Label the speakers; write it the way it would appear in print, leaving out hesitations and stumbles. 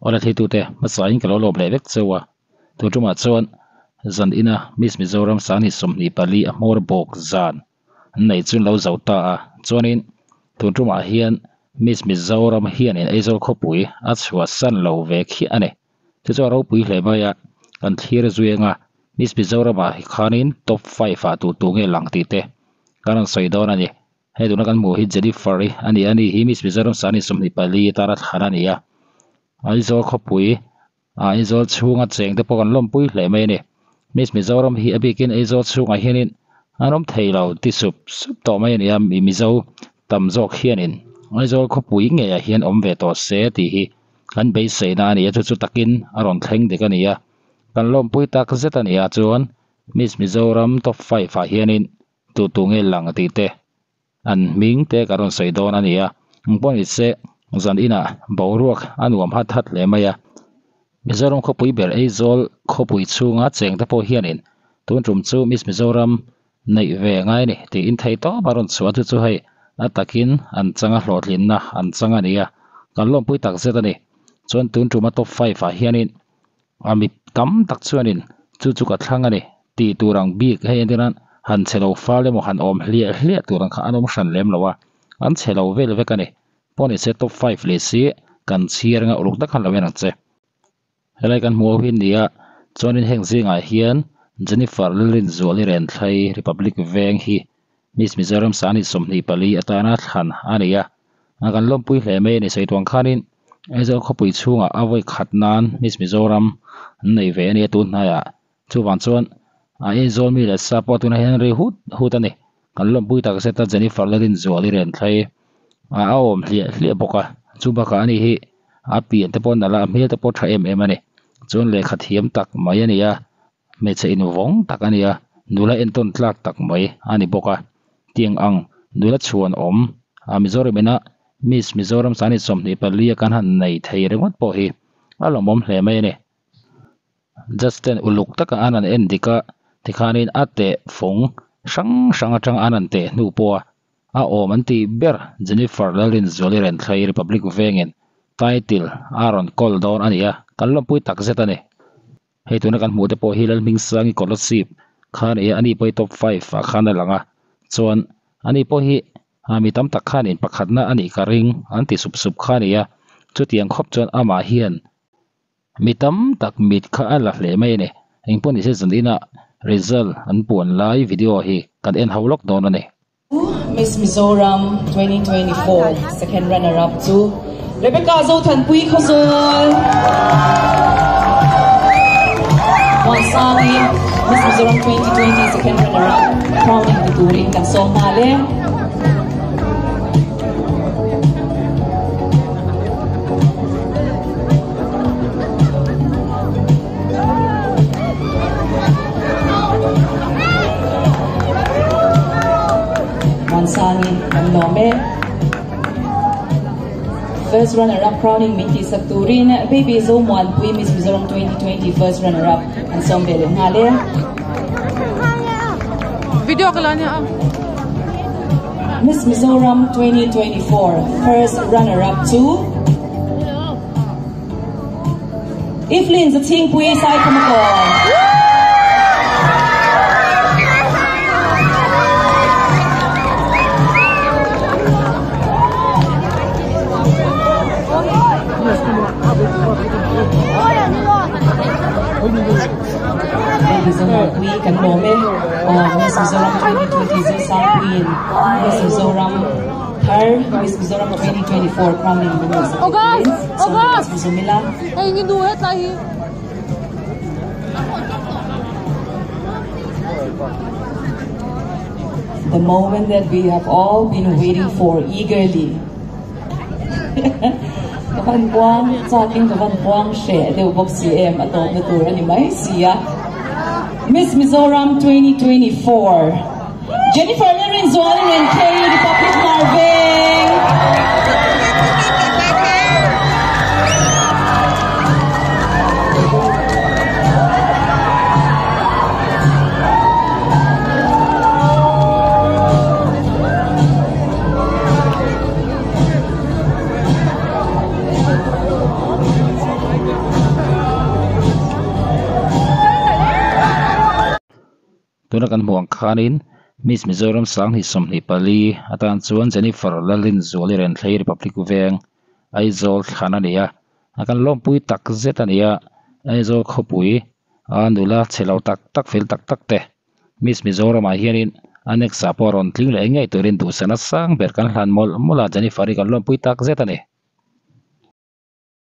Speaker 1: Awle thlitute hmasain ka lo lawm leh vek cheu a, tun tumah chuan zan ina Miss Mizoram Sangni 24 a hmawr bawk zan an nei chu an lo zo ta a, chuanin tun tumah hian Miss Mizoram hianin Aizawl khawpui a chhuahsan lo ve khiah a ni. Chu chu a ropui hle mai a, kan thlir zui anga Miss Mizoramah khanin top five ah tur tu nge lang tih te kan rawn sawi dawn a ni. Hei tuna kan hmuh hi Jennifer i a ni a, ani hi Miss Mizoram Sani 24 atana thlan a ni a, Aizawl khawpui ah Aizawl chhunga cheng te pawh kan lawmpui hle mai a ni. Miss Mizoram hi a bikin Aizawl chhungah hianin an awm thei lo ti sup sup tawh mai a ni a, Mizo tam zawk hianin Aizawl khawpui ngeiah hian awm ve tawh se tih hi kan beiseina a ni a, chu chu takin a rawn thleng dik a ni a, kan lawmpui tak zet a ni a, chuan Miss Mizoram top five ah hianin tu tu nge lang tih te an hming te ka rawn sawi dawn a ni a, engpawh ni se zan inah boruak a nuam hat hat hle mai a, Mizoram khawpui ber Aizawl khawpui chhunga cheng te pawh hianin tun tum chu Miss Mizoram neih ve ngai a ni tiin thei tawp a rawn chhuah a, chu chu hei a takin an chang a hlawhtlinna an chang a ni a, kan lawmpui tak zet a ni. Chuan tun tuma top five ah hianin a mi tam tak chuanin chu chu ka thlang a ni tih tur ang bik hei entir nan han chhe lo fal emaw han awm hliah hliah tur ang kha an awm hran lem lo a, an chhe lo vel vek a ni. Pawh ni se top five leh si kan chhiar anga uluk tak khan lo en ang che. Helai kan hmuh ho hi nia chuanin heng zingah hian Jennifer Lalrinzuali Renthlei Republic Veng hi Miss Mizoram Sani 24 atana thlan a ni a, a kan lawmpui hle mai a ni. Sawi tuang khanin Aizawl khawpui chhungah a vawi khat nan Miss Mizoram an nei ve a nia tun hnaiah chuvang chuan a Aizawl mi leh sa pawh tunah hian rei hut hut a ni. Kan lawmpui tak zet a Jennifer Lalrinzuali Renthlei a awm hliah hliah bawk a, chu bakah ani hi a pian te pawh nalh a, a hmel te pawh tha em em a ni. Chuan lehkha thiam tak mai a ni a, hmeichhe invawng tak a ni a, nula entawn tlak tak mai a ni bawk a. Tiang ang nula chhuan awm a Mizoram ina Miss Mizoram Sani 24 a kan han nei thei ringawt pawh hi a lawmawm hle mai a ni. Justin uluk taka an han en dik a, tikhanin a teh fawng hrang hrang atang an han teh hnu pawh a, A awm an tih ber Jennifer Lalrinzuali Renthlei Republic vengin title a rawn kawl dawn a ni a, kan lawmpui tak zet a ni. Hei tuna kan hmuh te pawh hi Lalhmingsangi Kolasib kha a ni a, ani pawh hi top five ah khan a lang a, chuan ani pawh hi mi tam tak khanin pakhatna a nih ka ring an ti sup sup kha a ni a, chutiang khawp chuan amah hian Mi tam tak mit kha a la hle mai a ni. Engpawh ni se zan inah result an puan lai video hi kan en ho lawk dawn a ni.
Speaker 2: Miss Mizoram 2024 second runner up chu Rebecca Zothanpui Khawzawl Muansangi Miss Mizoram 2020 second runner up crowning ni turin kan sawm nghal e. Muansangi kan lawm e. First runner up crowning min tih sak turin Baby Zomuanpui Miss Mizoram 2020 first runner up an sawm ve leh nghal e.
Speaker 3: Video ka la nia.
Speaker 2: Miss Mizoram 2024 first runner up chu Evelyn Zachhingpui Saikhamakawn. Pui kan lawm e. Aw Miss Mizoram 2020 Zosangpuiin Miss Mizoram thar Miss Mizoram 2024 crowning min rawn sak leh turin sawm leh chu zawm ila.
Speaker 3: Hei ngi nu hetlai hi.
Speaker 2: The moment that we have all been waiting for eagerly. Ka van buang chakin ka van buang hreh deuh bawk si em a tawpna tur a ni mai si a. Miss Mizoram 2024 Jennifer Lalrinzuali Renthei Republic Marveng.
Speaker 1: Tuna kan hmuh ang khanin Miss Mizoram 2024 atan chuan Jennifer Lalrinzuali Renthlei Republic Veng Aizawl thlan a ni a, a kan lawmpui tak zet a ni a, Aizawl khawpui a nula chhe lo tak tak fel tak tak te Miss Mizoram ah hianin a next ah pawh rawn tling leh ngei turin duhsakna sang ber kan hlan mawlh mawlh a, Jennifer hi kan lawmpui tak zet a ni.